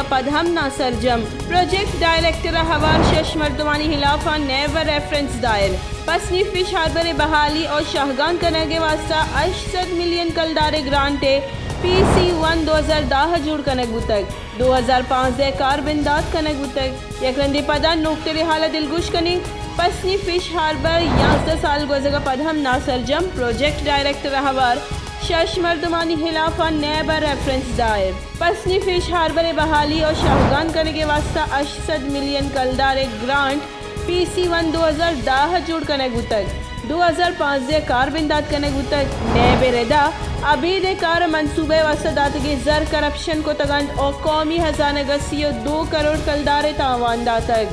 پد ہم ناسرجم۔ پروجیکٹ ڈائریکٹر ء ہوار شش مردمانی ہلاف ء نیب ء ریفرنس دائر۔ پسنی فش ہاربر ء بحالی اور شاہگان کنگ ء واستہ ہشت سد ملین کلدار ء گرانٹ ء پی سی ون دو ہزار دہ ء جوڑ کنگ بوتگ، دو ہزار پانزدہ ء کار بندات کنگ بوتگ۔ یک رندے پدا نوکتریں حال ء دلگوش کنیں۔ پسنی فش ہاربر یازدہ سال گوزگ ء پد ہم ناسرجم، پروجیکٹ ڈائریکٹر ء ہوار شش مردمانی ہلاف ء نیب ء ریفرنس دائر۔ پسنی فش ہاربر ء بحالی اور شاہگان کنگ ء واستہ ہشت سد ملین کلدار ء گرانٹ پی سی ون دو ہزار دہ ء جوڑ کنگ بوتگ، دو ہزار پانزدہ ء کار بندات کنگ بوتگ۔ نیب ء ردا ابید ء کار ء منصوبہ ء واستہ داتگیں زر کرپشن کتگ انت اور قومی ہزانگ ء سی و دو کروڑ کلدار ء تاوان داتگ۔